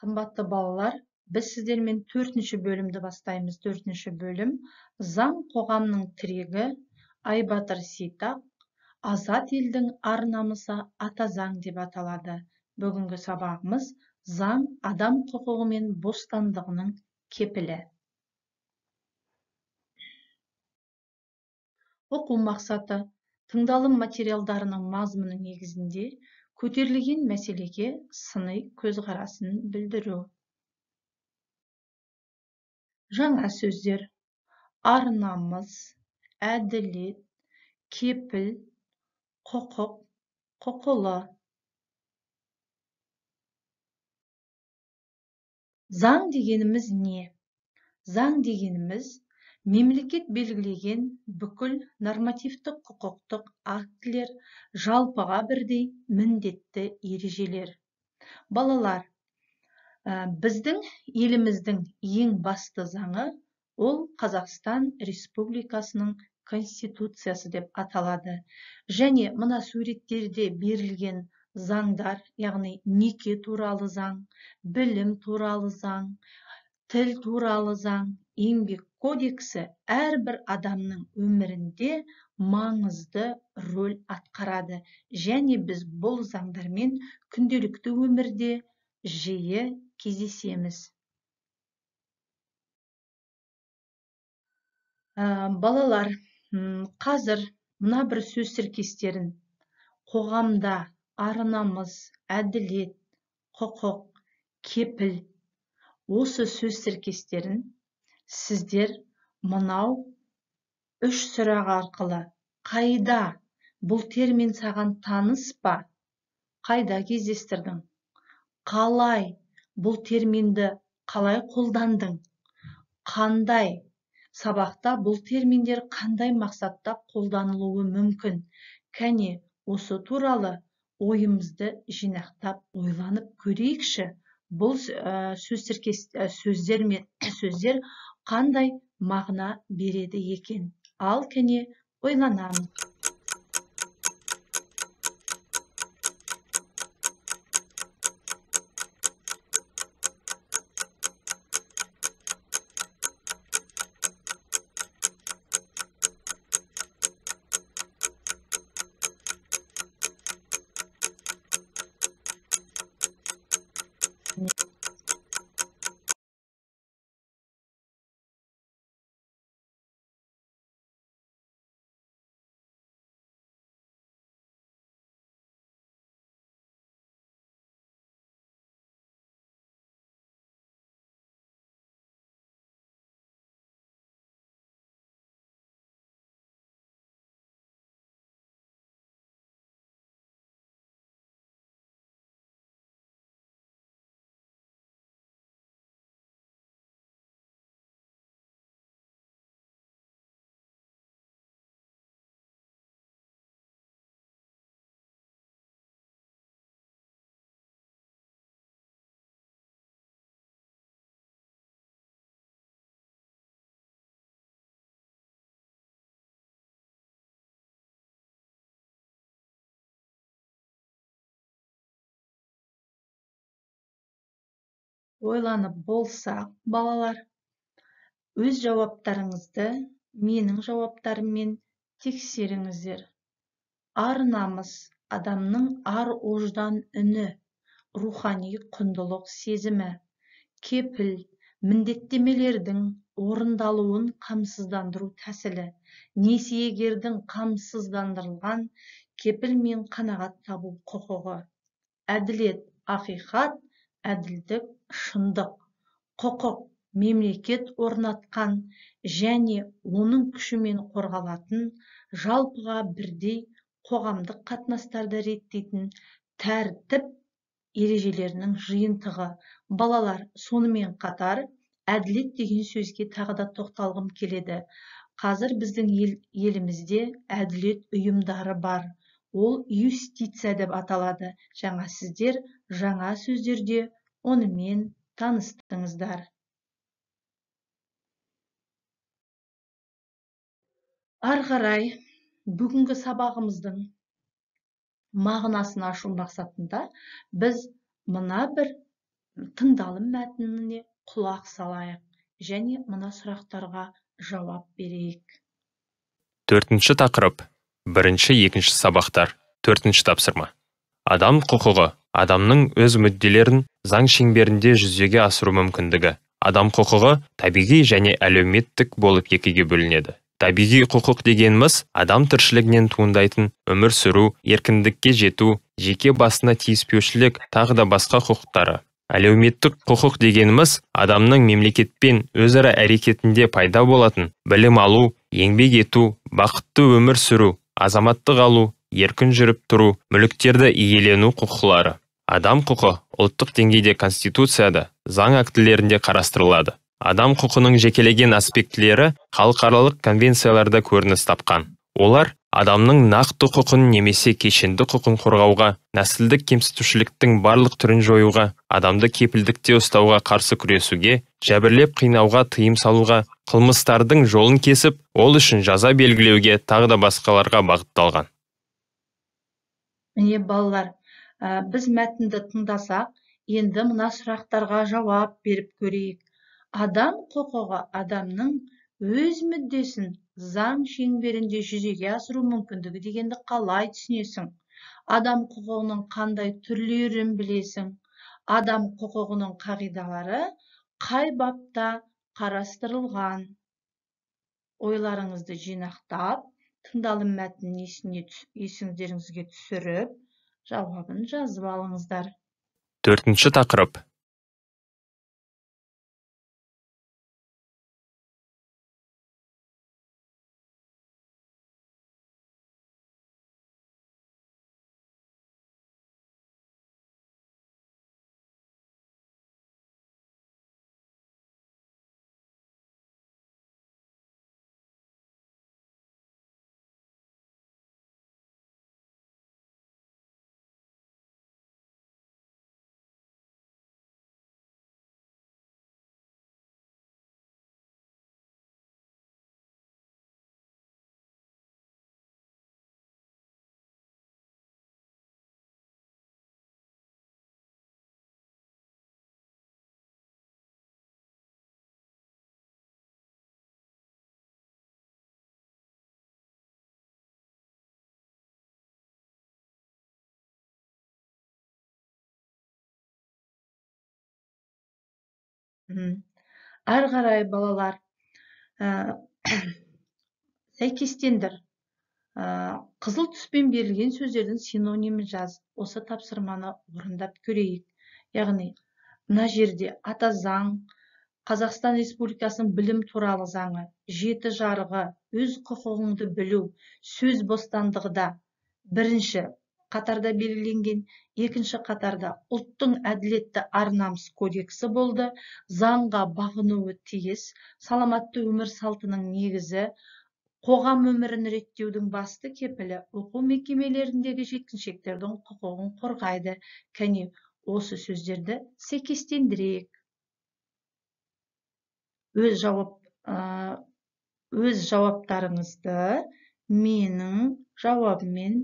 Қымбатты балалар, біз сіздермен 4-ші бөлімді бастаймыз. 4-ші бөлім заң қоғамның тірегі, Айбатыр Сейтақ, азат елдің ар-намысы ата заң деп аталады. Бүгінгі сабағымыз заң адам құқығы мен бостандығының кепілі. Оқу мақсаты: тыңдалым материалдарының мазмұны негізінде көтерілген мәселеге сыни көзқарасын білдіру. Жаңа сөздер: ар-намыс, әділет, кепіл, құқық, құқылы. Заң дегеніміз не? Заң дегеніміз мемлекет белгілеген бүкіл нормативтік құқықтық актілер, жалпыға бірдей міндетті ережелер. Балалар, біздің еліміздің ең басты заңы ол Қазақстан Республикасының Конституциясы деп аталады. Және мына суреттерде берілген заңдар, яғни неке туралы заң, білім туралы заң, тіл туралы заң, еңбек кодексі әрбір адамның өмірінде маңызды рөл атқарады. Және біз бұл заңдармен күнделікті өмірде жиі кездесеміз. Балалар, қазір мына бір сөз тіркестерін қоғамда ар-намыс, әділет, құқық, кепіл, осы сөз тіркестерін сіздер мынау үш сұрақ арқылы қайда, бұл термин саған таныс па, қайда кездестірдің, қалай, бұл терминді қалай қолдандың, қандай сабақта бұл терминдер қандай мақсатта қолданылуы мүмкін, кәне осы туралы ойымызды жинақтап ойланып көрейікші. Бұл сөз тіркес сөздер мен сөздер қандай мағына береді екен? Ал кәне ойланамыз. Ойланып болсақ, балалар, өз жауаптарыңызды менің жауаптарыммен тексеріңіздер. Ар-намыс адамның ар-ождан үні, рухани құндылық сезімі, кепіл, міндеттемелердің орындалуын қамсыздандыру тәсілі, несиегердің қамсыздандырылған кепіл мен қанағат табу құқығы, әділет, ақиқат, әділдік, шындық, құқық, мемлекет орнатқан және оның күшімен қорғалатын, жалпыға бірдей қоғамдық қатынастарды реттейтін тәртіп ережелерінің жиынтығы. Балалар, сонымен қатар әділет деген сөзге тағы да тоқталғым келеді. Қазір біздің елімізде әділет ұйымдары бар. Ол юстиция деп аталады. Жаңа сіздер жаңа сөздерде онымен таныстыңыздар. Ары қарай бүгінгі сабағымыздың мағынасын ашу мақсатында біз мына бір Тыңдалым мәтініне құлақ салайық және мына сұрақтарға жауап берейік. Төртінші тақырып. Бірінші, екінші сабақтар. Төртінші тапсырма. Адам құқығы адамның өз мүдделерін заң шеңберінде жүзеге асыру мүмкіндігі. Адам құқығы табиғи және әлеуметтік болып екіге бөлінеді. Табиғи құқық дегеніміз адам тіршілігінен туындайтын өмір сүру, еркіндікке жету, жеке басына тиіспеушілік, тағы да басқа құқықтары. Әлеуметтік құқық дегеніміз адамның мемлекетпен өзара әрекетінде пайда болатын білім алу, еңбек ету, бақытты өмір сүру, азаматтық алу, еркін жүріп тұру, мүліктерді иелену құқылары. Адам құқы ұлттық деңгейде конституцияда, заң актілерінде қарастырылады. Адам құқының жекелеген аспектілері халықаралық конвенцияларда көрініс тапқан. Олар адамның нақты құқын немесе кешенді құқын қорғауға, нәсілдік кемсітушіліктің барлық түрін жоюға, адамды кепілдікте ұстауға қарсы күресуге, жәбірлеп қинауға тыйым салуға, қылмыстардың жолын кесіп, ол үшін жаза белгілеуге, тағы да басқаларға бағытталған. Міне балалар, біз мәтінді тыңдасақ, енді мына сұрақтарға жауап беріп көрейік. Адам құқығы адамның өз мүддесін заң шеңберінде жүзеге асыру мүмкіндігі дегенді қалай түсінесің? Адам құқығының қандай түрлерін білесің? Адам құқығының қағидалары қай бапта қарастырылған? Ойларыңызды жинақтап, тыңдалым мәтінін есіңіздеріңізге түсіріп, жауабын жазып алыңыздар. Төртінші тақырып. Әрі қарай балалар, сәйкестендір. Қызыл түспен берілген сөздердің синонимін жаз. Осы тапсырманы орындап көрейік. Яғни, мына жерде ата заң, Қазақстан Республикасының білім туралы заңы, жеті жарғы, өз құқығыңды білу, сөз бостандығы да бірінші қатарда белгіленген, екінші қатарда ұлттың әділетті ар-намыс кодексі болды, заңға бағынуы тиіс, саламатты өмір салтының негізі, қоғам өмірін реттеудің басты кепілі, оқу мекемелеріндегі жеткіншектердің құқығын қорғайды. Кәне, осы сөздерді сәйкестендірейік. Өз жауаптарыңызды менің жауабыммен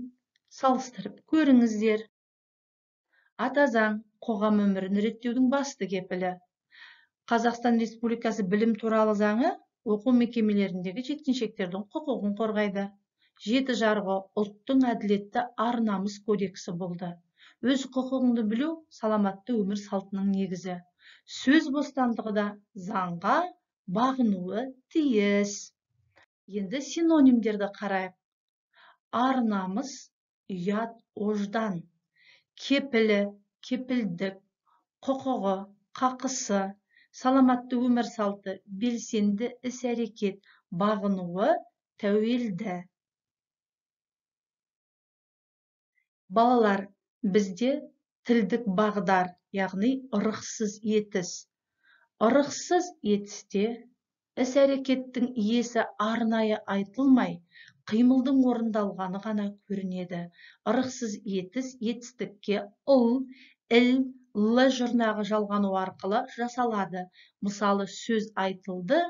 салыстырып көріңіздер. Ата заң қоғам өмірін реттеудің басты кепілі. Қазақстан Республикасы білім туралы заңы оқу мекемелеріндегі жеткіншектердің құқығын қорғайды. Жеті жарғы ұлттың әділетті ар-намыс кодексі болды. Өз құқығыңды білу саламатты өмір салтының негізі. Сөз бостандығы да заңға бағынуы тиіс. Енді синонимдерді қарайық. Ар-намыс, ұят, ождан, кепілі, кепілдік, құқығы, қақысы, саламатты өмір салты, белсенді іс-әрекет, бағынуы, тәуелді. Балалар, бізде тілдік бағдар, яғни ырықсыз етіс. Ырықсыз етісте іс-әрекеттің иесі арнайы айтылмай, қимылдың орындалғаны ғана көрінеді. Ырықсыз етіс етістікке ыл, іл, л жұрнағы жалғану арқылы жасалады. Мысалы, сөз айтылды,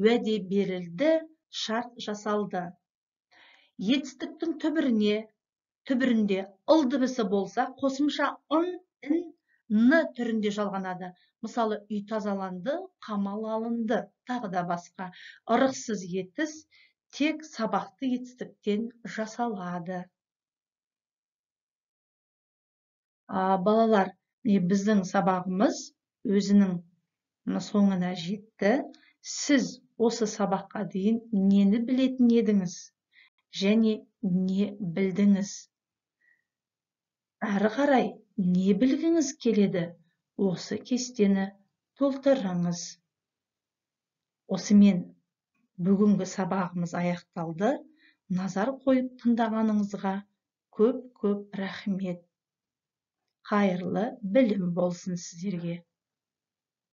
уәде берілді, шарт жасалды. Етістіктің түбірінде ыл дыбысы болса, қосымша ын, ін, Н түрінде жалғанады. Мысалы, үй тазаланды, қамал алынды, тағы да басқа. Ырықсыз етіс тек сабақты етістіктен жасалады. Балалар, біздің сабағымыз өзінің соңына жетті. Сіз осы сабаққа дейін нені білетін едіңіз және не білдіңіз? Әрі қарай не білгіңіз келеді? Осы кестені толтырыңыз. Осымен бүгінгі сабағымыз аяқталды. Назар қойып тыңдағаныңызға көп-көп рахмет. Қайырлы білім болсын сіздерге.